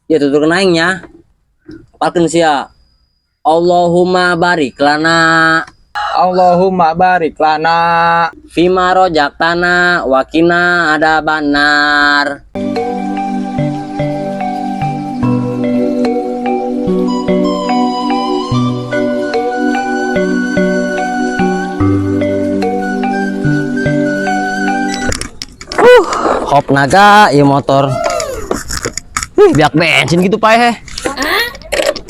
Ya tuturkeun aing nya. Apalkeun sia. Allahumma barik lana Allahumma barik lana fima rojaktana wa qina adzabannar. Hop naga ieu motor. Wih, biak bensin gitu pae heh.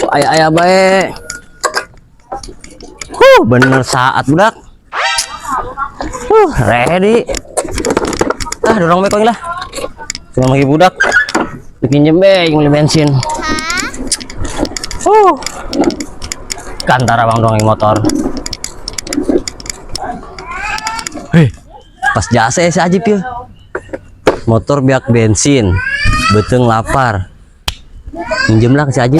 Aya-aya bae. Bener saat budak. Ready. Ah, dorong bae lah. Cuma lagi budak. Dipinjem bae beli bensin. Kantara bang dongeng motor. Hei, pas jasa ya si Ajib ya. Motor biak bensin, beteng lapar. Minjem lah ke si Ajib.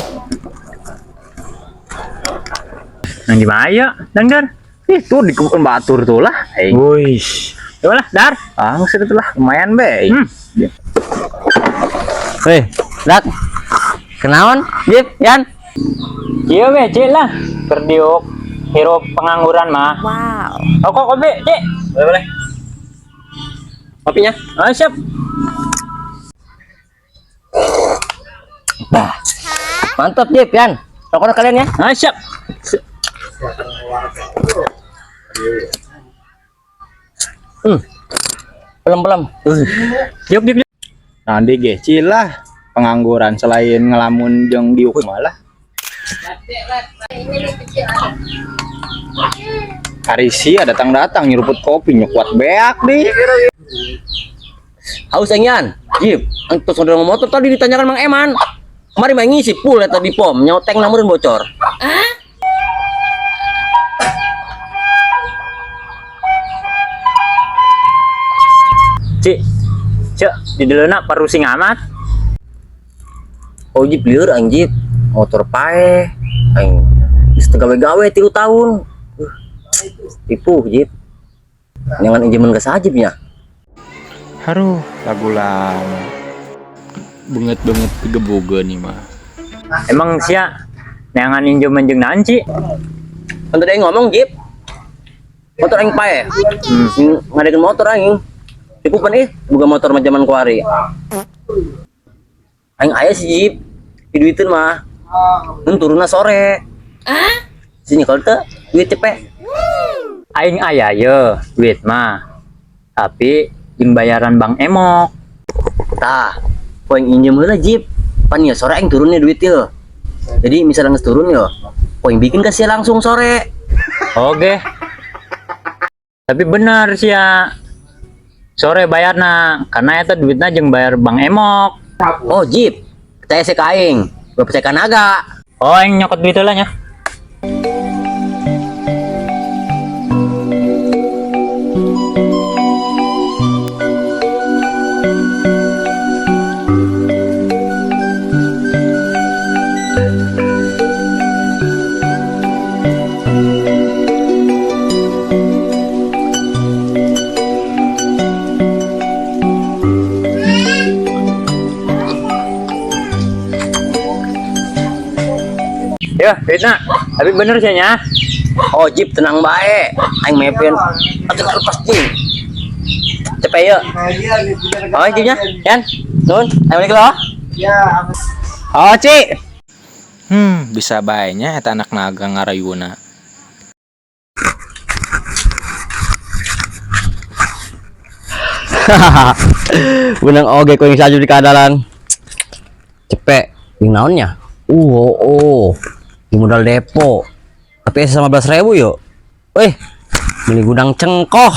Nang di mana ya, Dangdar? Ih, tuh di kebun batur tuh lah. Hey. Wuih. Ya lah, Dar. Ah, nggak itu lah, lumayan be. Hei, Dak. Kenaon, Jip, Yan? Iya be, Cik lah. Kerdiuk hirup pengangguran mah. Wow. Oh, kok kopi, Cik? Boleh, boleh. Kopinya? Ah, siap. Bah. Mantap, Jip, Yan. Rokoknya kalian ya. Ah, siap. Pelem-pelem. Yuk, yuk, yuk. Nah, di geci lah pengangguran selain ngelamun jeung diuk malah. Hari sia datang-datang nyeruput kopi nyekuat beak di. Haus aing Yan. Jip, entus ngedorong motor tadi ditanyakan Mang Eman. Kemarin mah ngisi full eta di pom, nyoteng namun bocor. Cik. Cek, di deleuna parusing amat. Oh Jip lieur aing Jip, motor paeh. Aing geus teu gawe-gawe 3 tahun. Tipu Jip. Jangan injemen ke Sajib nya. Haruh, lagu lama. Banget-banget kegeboga nih mah. Emang sia neangan injemen jeung naon, Cik? Kan tadi aing ngomong Jip. Motor aing paeh. Ngadekeun motor aing. Tipu pan ih, boga motor mah zaman kuari. Aing aya si Jip. Diduiteun mah. Mun turunna sore. Sini kalau teu duit cepet. Aing aya ye, duit mah. Tapi jeung bayaran Bang Emok. Tah, poin injem heula Jip. Pan ya sore aing turunnya duit ye. Jadi misalnya geus turun yo, poin bikin ke sia langsung sore. Oke. Tapi bener sia. Sore bayarna, karena eta duitna jeung bayar Bang Emok. Oh Jip, percaya sih ka aing. Gua percaya ka naga. Oh, aing nyokot duit heula nya. Ya, duitna. Tapi bener sih nya. Oh Jip, tenang bae. Aing mepin. Atuh lepas Jip. Cepet yuk. Oh Jipnya, Yan. Nun, ayo balik lo. Oh, Cik. Bisa bae nya eta anak naga ngarayuna. Benang oge ku yang saju di kadalan. Cepet, jeung naonnya? Oh, oh. Di modal depo. Tapi sama 15.000 yuk. Weh, beli gudang cengkoh.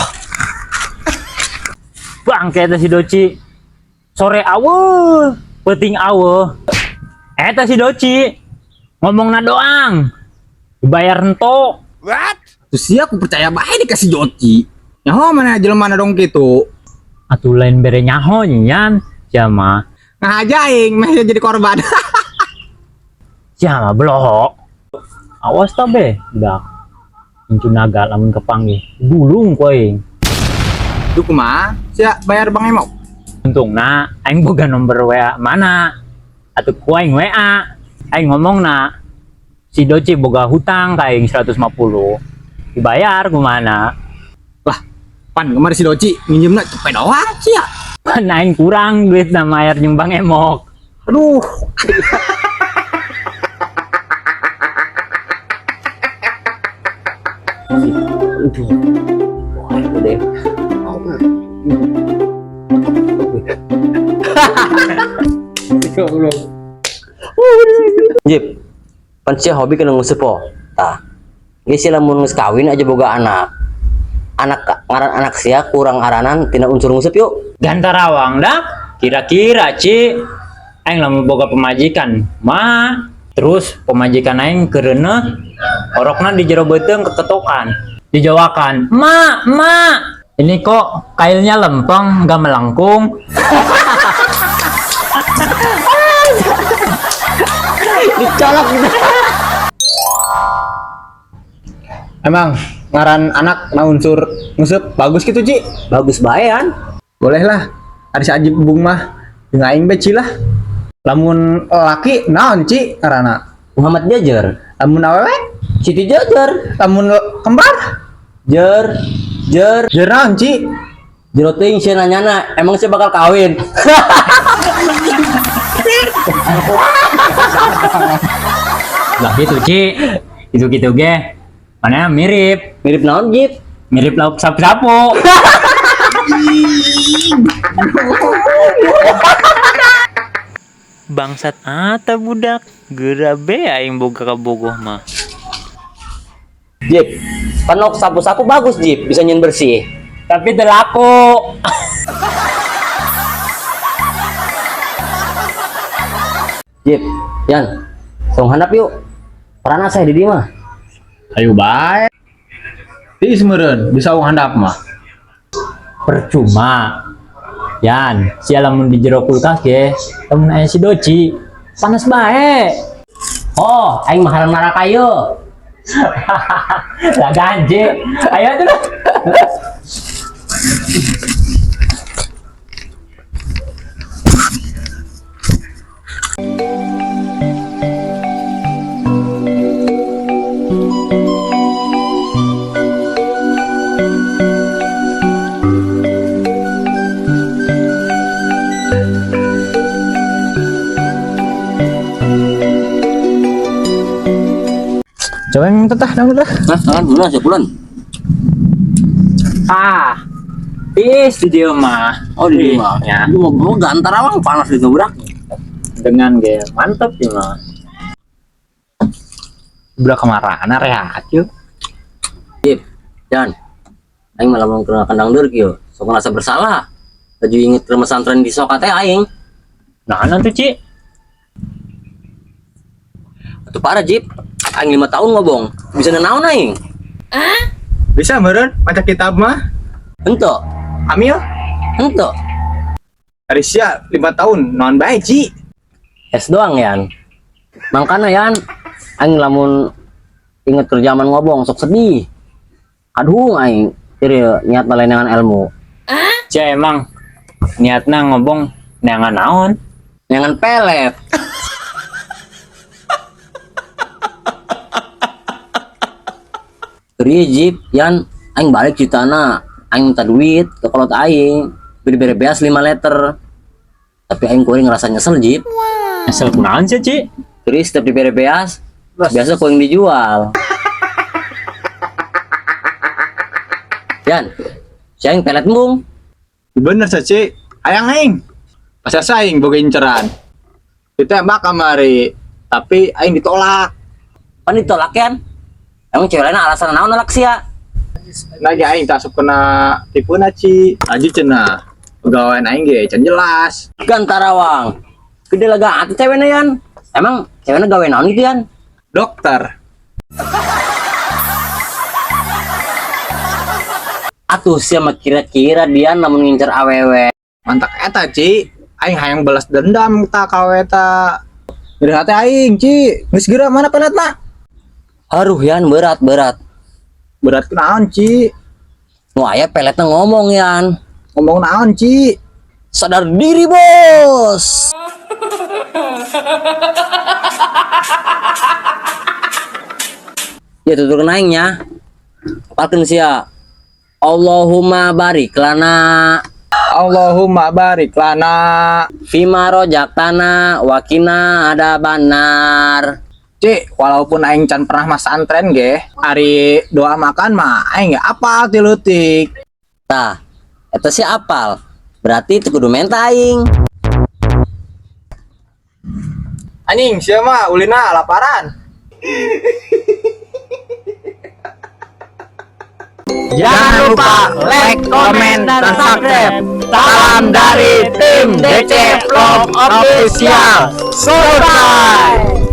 Bang, eta si Doci. Sore awe, peuting awe. Eta si Doci. Ngomongna doang. Dibayar entok. What? Terus sih aku percaya bae dikasih Doci. Nyaho mana jelema dong kitu. Atuh lain bere nyaho nyan, sia mah. Ngahaja aing meh jadi korban. Sia mah belohok. Awas ta be, budak. Incu naga lamun kepanggih, gulung ku aing. Duh kumaha? Sia bayar Bang Emok. Untungna aing boga nomor WA mana. Atuh ku aing WA. Aing ngomongna si Doci boga hutang ka aing 150. Dibayar kumaha? Lah, pan kemarin si Doci minjemna cepet doang sih ya. Pan aing kurang duit na mayar jeung Bang Emok. Aduh. Aduh. Wah, itu deh. Goblok. Jip, pan sia hobi kena nguseup po. Tah. Geus sia lamun geus kawin aja boga anak. Anak ngaran anak sia kurang aranan tina unsur nguseup yuk. Gantarawang dah. Kira-kira Ci aing lamun boga pemajikan mah terus pemajikan aing kereneh orokna di jero beuteung keketokan dijawakan, "Ma, ma, ini kok kailnya lempeng gak melengkung?" Dicolok gitu. Emang ngaran anak na unsur nguseup bagus gitu, Ci? Bagus bae kan? Boleh lah. Ada si Ajib bung mah jeung aing be, Ci lah. Lamun laki naon, Ci, ngaranna? Muhammad Jajar. Lamun awewe? Siti Jajar. Lamun kembar? Jer jer. Jer naon, Ci? Jero teuing sia nanyana, emang sia bakal kawin. Lah gitu, Ci, itu gitu ge mana mirip. Mirip naon, Jip? Mirip lauk sapu-sapu. Bangsat ata budak geura be aing boga kabogoh mah. Jip, panok sapu-sapu bagus, Jip, bisa nyen bersih. Tapi teu laku. Jip, Yan, tong handap yuk. Parana saya di dieu mah. Ayo bae. Tiis meureun bisa wong handap mah. Percuma, Yan, sia lamun di jero kulkas ge lamun aya si Doci panas bae. Oh, aing mah haram neraka yeuh. Lah ganje ayo tuh lah. Coba yang tetah dang tetah. Hah, tangan bulan siap bulan. Ah, tiis di dieu mah. Oh, di dieu mah. Ya. Lu mau mau gantar awang panas di budak. Dengan ge mantep ya mah. Budak kemarana rehat yuk. Jip, Yan. Aing malah mau ke kandang deurk yeuh. Sok ngerasa bersalah. Laju inget ke pesantren di Soka teh aing. Nah, nanti Ci. Atuh parah, Jip. Aing 5 tahun ngobong. Bisa nanaon aing? Bisa meureun maca kitab mah. Henteu, Amil, henteu. ari sia 5 tahun naon bae, Ci? Es doang, Yan. Mangkana, Yan, aing lamun inget ke zaman ngobong sok sedih. Aduh, aing jadi niat neangan ilmu. Ci emang niatna ngobong neangan naon? Neangan pelet. Ri Jip, Yan, aing balik citana, aing minta duit ke kolot aing, beri beas 5 liter. Tapi aing kuring ngerasa nyesel, Jip. Nyesel kunaon sih, Ci? Terus setiap diberi beas, biasa kuring dijual. Yan, si aing pelet embung. Bener sih, Ci. Ayang aing. Pas aing boga inceran. Ditembak kamari, tapi aing ditolak. Pan ditolak, Yan. Emang cewek lain alasan naon nolak sia? Lagi aing tak asup kena tipu na, Ci. Lanjut cenah. Pegawaian aing ge can jelas. Gantarawang. Gede lega atuh ceweknya, Yan. Emang ceweknya gawe naon gitu, Yan? Dokter. Atuh sia mah kira-kira dia namun ngincer awewe. Mantak eta, Ci. Aing hayang balas dendam ta ka eta. Nyeri hati aing, Ci. Geus geura mana peletna? Aduh, Yan, berat berat. Berat naon, Ci? Nu aya peletna ngomong, Yan. Ngomong naon, Ci? Sadar diri, Bos. Ya tuturkeun aing nya. Apalkeun sia. Allahumma barik lana Allahumma barik lana fima rozaqtana wa qina adzabannar. Ci, walaupun aing can pernah masantren ge, ari doa makan mah aing ge apal ti leutik. Tah, eta sih apal. Berarti itu kudu menta aing. Anjing, sia mah ulina laparan. Jangan lupa like, komen, dan subscribe. Salam dari tim DC Vlog Official. Selesai.